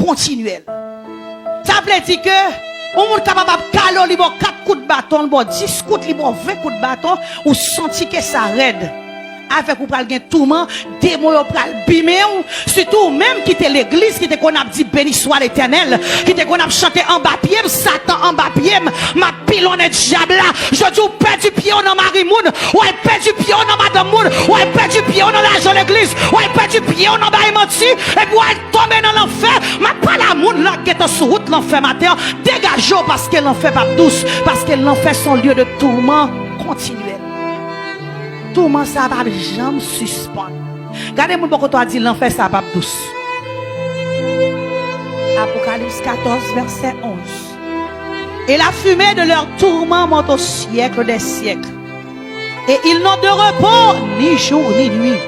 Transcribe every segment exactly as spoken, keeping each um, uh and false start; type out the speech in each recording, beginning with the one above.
kontinyèl. Sa vle di ke yon moun kapab ap kale w, li ba w kat kout baton, li ba w dis kout, li ba w ven kout baton, ou santi ke sa rèd. Avèk ou pral gen touman, demon yo pral bimen w, sitou ou menm ki te legliz, ki te konn ap di beni swa Letènèl, ki te konn ap chante anba pye m, Satan anba pye m, m ap pilonnen dyab la. Jodi w pèdi pye w nan mari moun, w al pèdi pye w nan madanm moun, w al pèdi pye w nan lajan legliz, w al pèdi pye w nan bay manti, epi w al tonbe nan lanfè. M ap pale a moun la k gentan sou wout lanfè maten an. Degaje w, paske lanfè p ap dous, paske lanfè se yon lye de touman kontinyèl. Touman sa p ap janm sispann. Gade moun bò kote w a, di, lanfè sa p ap dous. Apocalypse quatorze, verset onze. Et la fumée de leur tourment monte au siècle des siècles. Et ils n'ont de repos ni jour ni nuit,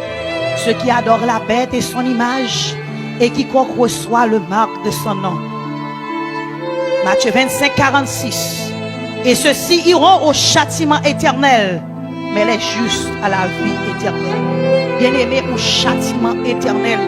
ceux qui adorent la bête et son image, et quiconque reçoit le marque de son nom. Matthieu vingt-cinq, quarante-six. Et ceux-ci iront au châtiment éternel, mais les justes à la vie éternelle. Byeneme, yon chatiman etènèl.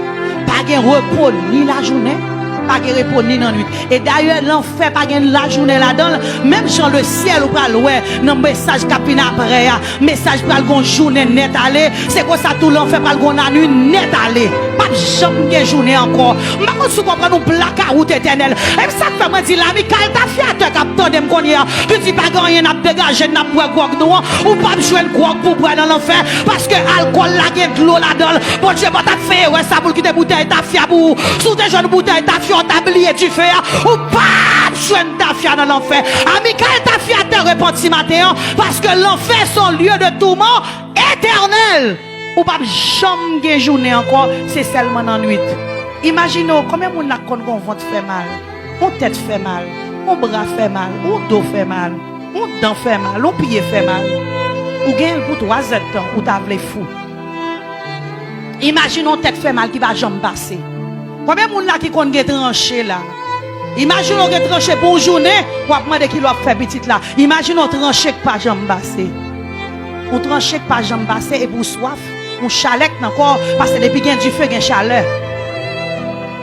Pa gen repo ni lajounen, pa gen repo ni nannwit. E dayè, lanfè pa gen lajounen ladan l. Menm jan lesyèl ou pral wè nan mesaj k ap vin apre a, mesaj pral gon jounen nèt ale, se konsa tou lanfè pral gon lannwit nèt ale. P ap janm gen jounen ankò. M pa konn si w konprann, yon blakawout etènèl. E sa k fè mwen di l, Amikal Tafyatè k ap tande m kounye a, ki di pa gen anyen, n ap degaje n, n ap bwè gwòg nou an. Ou p ap jwenn gwòg pou bwè nan lanfè, paske alkòl la gen dlo ladan l. Bondye pa t ap fè erè sa pou l kite boutèy tafya pou ou. Si w te jwenn boutèy tafya, w t ap bliye dife a. Ou p ap jwenn tafya nan lanfè. Amikal Tafyatè, repanti maten an, paske lanfè se yon lye de touman etènèl. Ou p ap janm gen jounen ankò, se sèlman nan nwit. Imajine w, konbyen moun la k konn gen yon vant fè mal, yon tèt fè mal, yon bra fè mal, yon do fè mal, yon dan fè mal, yon pye fè mal? Ou gen l pou twa zèdtan, ou ta vle fou. Imajine yon tèt fè mal ki pa janm pase. Konbyen moun la ki konn gen tranche la? Imajine w gen tranche pou yon jounen, w ap mande kilè w ap fè pitit la. Imajine yon tranche k pa janm pase. Yon tranche k pa janm pase epi w swaf, yon chalè k nan kò w, paske depi gen dife, gen chalè.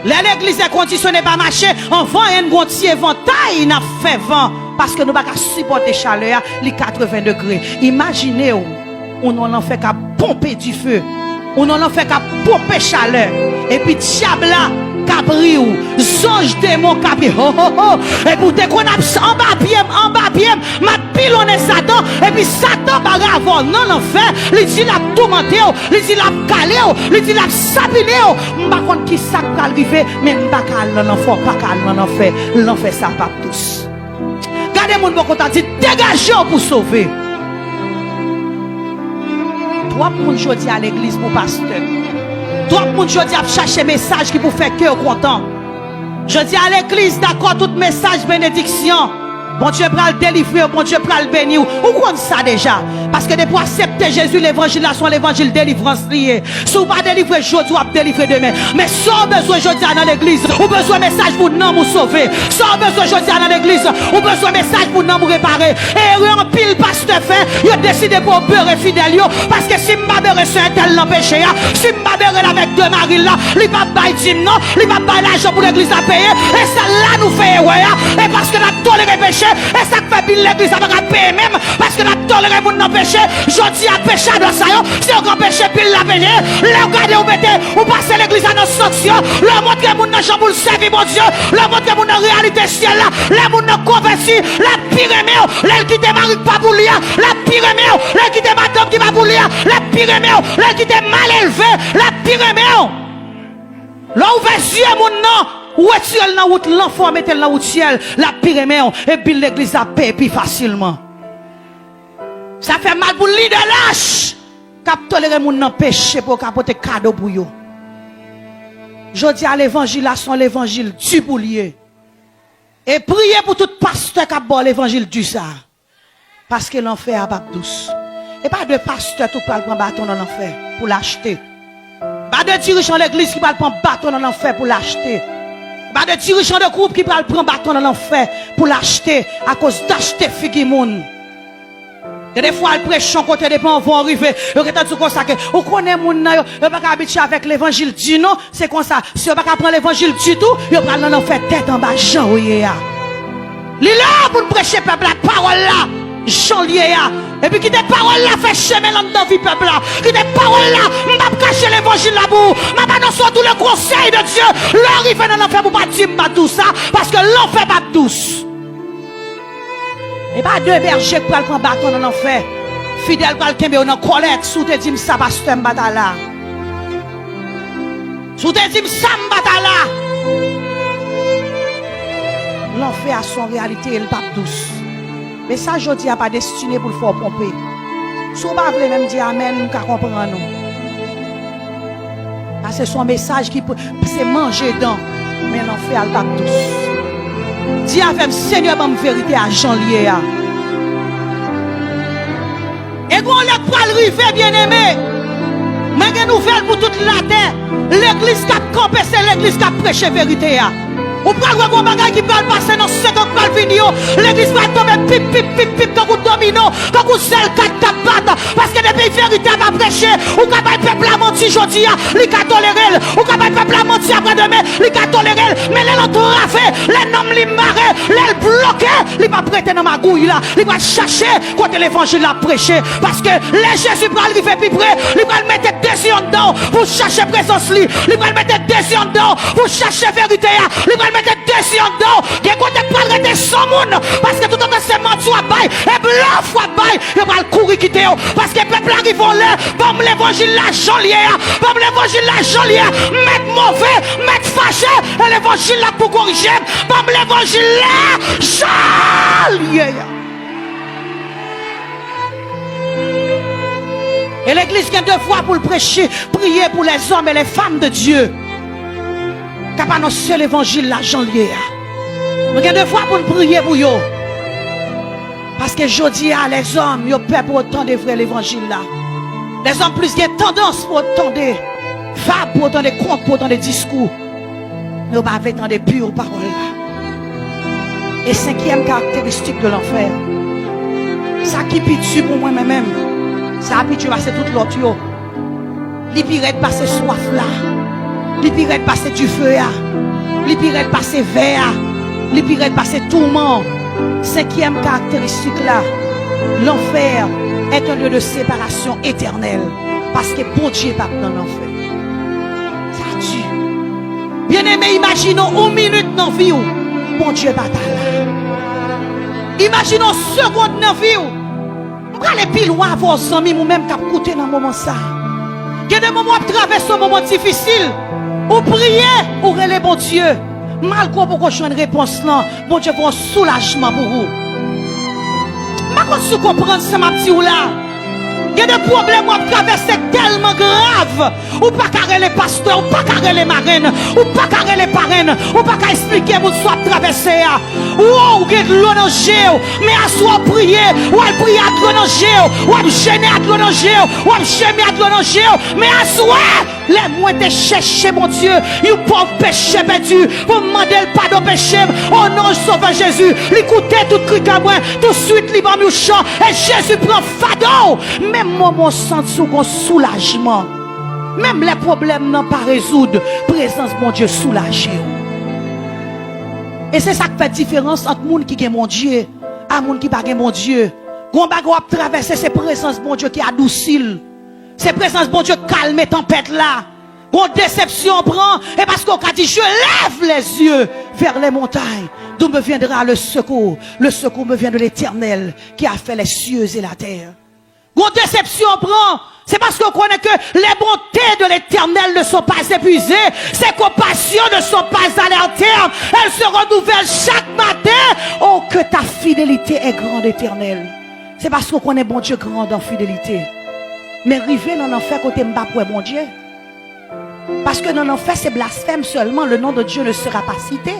Lè legliz èkondisyone pa mache, anvan en gon ti evantay n ap fè van, paske nou pa ka sipòte chalè a, li katreven degre. Imajine w, ou nan lanfè k ap ponpe dife, ou nan lanfè k ap ponpe chalè, epi dyab la k ap ri w, zanj demon k ap ri, ho, ho, ho, epi w te konn ap s-, anba pye m, anba pye m, m ap pilonnen Satan, epi Satan bare avè w nan lanfè, li di l ap toumante w, li di l ap kale w, li di l ap sapinen w. M pa konn ki sa k pral rive, men m pa ka al nan lanfè, w pa ka al nan lanfè, lanfè sa p ap dous. Gade moun bò kote w a, di, degaje w pou sove. Twòp moun jodi a legliz pou pastè. Twòp moun jodi ap chache mesaj ki pou fè kè w kontan. Jodi a legliz dakò tout mesaj benediksyon. Bondye pral delivre w, Bondye pral beni w. Ou konn sa deja. Paske depi w aksepte Jezi, levanjil la se yon levanjil delivrans li ye. Si w pa delivre jodi, w ap delivre demen. Men sa w bezwen jodi a nan legliz, ou bezwen mesaj pou nanm ou sove. Sa w bezwen jodi a nan legliz, ou bezwen mesaj pou nanm ou repare. Erè anpil pastè fè, yo deside pou yo bere fidèl yo, paske si m pa bere sè entèl nan peche a, si m pa bere l avèk de mari l la, li p ap bay dim non, li p ap bay lajan pou legliz la peye. E se la nou fè erè a. E paske n ap tolere peche, e sa k fè bil legliz la pa ka peye menm, paske n ap tolere moun nan peche. Jodi a, peche a blan sa yo, se yo k anpeche bil la peye. Lè w gade, ou mete, ou pase legliz la nan sanksyon, lè w montre moun nan jan pou l sèvi Bondye, lè w montre moun nan reyalite syèl la, lè moun nan konvèti, l ap pi renmen w. Lè l kite mari k pa pou li a, l ap pi renmen w. Lè l kite madanm ki pa pou li a, l ap pi renmen w. Lè l kite malelve, l ap pi renmen w. Lè w ouvè zye moun nan, ou retire l nan wout lanfè, w mete l nan wout syèl, l ap pi renmen w. E bil legliz la ap peye pi fasilman. Sa fè mal pou lidè lach k ap tolere moun nan peche pou yo ka pote kado pou yo. Jodi a, levanjil la se yon levanjil di pou l ye. E priye pou tout pastè k ap ba w levanjil di sa a. Paske lanfè a p ap dous. E pa de pastè tout pral pran baton nan lanfè pou l achte. Pa de dirijan legliz ki pral pran baton nan lanfè pou l achte. Pa de dirijan de gwoup ki pral pran baton nan lanfè pou l achte akoz t achte figi moun. Gen de fwa al preche yon kote depi anvan w rive, yo gentan di w konsa ke ou konnen moun nan yo, yo pa ka abitye avèk levanjil di non, se konsa, si yo pa ka pran levanjil ditou, yo pral nan lanfè tèt anba jan yo ye a. Li lè pou n preche pèp la pawòl la jan l ye a. Epi kite pawòl la fè chemen l anndan vi pèp la. Kite pawòl la, m p ap kache levanjil la pou ou. M ap anonse w tou le konsèy de Dye. Lè w rive nan lanfè pou w pa di m pa dous sa, paske lanfè p ap dous. E pa de bèje k pral pran baton nan lanfè. Fidèl pral kenbe yo nan kòlèt. Si w te di m sa, pastè, m pa ta la. Si w te di m sa, m pa ta la. Lanfè a se yon reyalite, e l p ap dous. Mesaj jodi a pa destine pou l fè w ponpe. Si w pa vle menm di amèn, m ka konprann ou. Paske se yon mesaj ki p-, se manje dan, men lanfè a l p ap dous. Di avè m, Senyè, ban m verite a jan l ye a. E gon lè k pral rive, byeneme. Mwen gen nouvèl pou tout latè. Legliz k ap kanpe, se legliz k ap preche verite a. Ou pral wè gon bagay ki pral pase nan senk an k pral vini yo. Legliz pral tonbe pip, pip, pip, pip, tankou domino, tankou zèl kat k ap bat. Paske depi verite a pa preche, ou ka bay pèp la manti jodi a, li ka tolere l. Ou ka bay pèp la manti apre demen, li ka tolere l. Men lè l antrave, lè nanm li mare, lè l bloke, li p ap rete nan magouy la. Li pral chache kote levanjil la ap preche. Paske lè Jezi pral rive pi pre, li pral mete dezi anndan w pou chache prezans li. Li pral mete dezi anndan w pou chache verite a. Li pral mete dezi anndan w. Gen kote k pral rete san moun. Paske toutotan se manti w ap bay, e blòf w ap bay, yo pral kouri kite w. Paske pèp la rive yon lè, ban m levanjil la jan l ye a. Ban m levanjil la jan l ye a. Mèt move, mèt fache, e levanjil la pou korije m. Ban m levanjil la jan l ye a. E legliz gen devwa pou l preche, priye pou lèzòm e lèfanm de Dye k ap anonse levanjil la jan l ye a. Nou gen devwa pou n priye pou yo. Paske jodi a, lèzòm, yo pè pou yo tande vrè levanjil la. Lèzòm plis gen tandans pou yo tande fab, pou yo tande kont, pou yo tande diskou. Men yo pa vle tande pi pawòl la. E senkyèm karakteristik de lanfè, sa ki pi di pou mwen, mwen menm, sa pi di pase tout lòt yo. Li pi rèd pase swaf la. Li pi rèd pase dife a. Li pi rèd pase vè a. Li pi rèd pase touman. Senkyèm karakteristik la, l'enfer est un lieu de séparation éternelle. Paske Bondye p ap nan lanfè. Sa di. Byeneme, imajine w yon minit nan vi w, Bondye pa ta la. Imajine w yon segonn nan vi w. M prale pi lwen avè w, zanmi m, ou menm k ap koute nan moman sa a. Gen de moman w ap travèse yon moman difisil. Ou priye, ou rele Bondye. Malgre w poko jwenn repons lan, Bondye voye yon soulajman pou ou. M pa konn si w konprann sa m ap di w la. Gen de pwoblèm w ap travèse tèlman grav, ou pa ka rele pastè, ou pa ka rele marenn, ou pa ka rele parenn, ou pa ka esplike moun sa w ap travèse a. Ou, ou gen dlo nan je w, men aswè w priye, w al priye ak dlo nan je w, w ap jene ak dlo nan je w, w ap jemi ak dlo nan je w, men aswè, lè mwen te chèche Bondye, yon pòv peche pèdi, pou m mande l padon peche m, o non Sovè Jezi, li koute tout kri kè mwen, touswit li ban m yon chan, e Jezi pran fado w. Menm moman w santi w gon soulajman, menm lè pwoblèm nan pa rezoud, prezans Bondye soulaje w. E se sa k fè diferans ant moun ki gen Bondye a moun ki pa gen Bondye. Gon bagay w ap travèse, se prezans Bondye ki adousi l. Se prezans Bondye k kalme tanpèt la. Gon desepsyon w pran, e paske w ka di, je lève les yeux vers les montagnes, d'où me viendra le secours? Le secours me vient de l'Éternel qui a fait les cieux et la terre. Gon desepsyon w pran, se paske w konnen ke les bontés de l'Éternel ne sont pas épuisées, ses compassions ne sont pas à leur terme, elles se renouvellent chaque matin. Oh, que ta fidélité est grande, Éternel. Se paske w konnen Bondye grand an fidelite. Men rive nan lanfè kote m p ap wè Bondye. Paske nan lanfè se blasfèm sèlman, le nom de Dieu ne sera pas cité.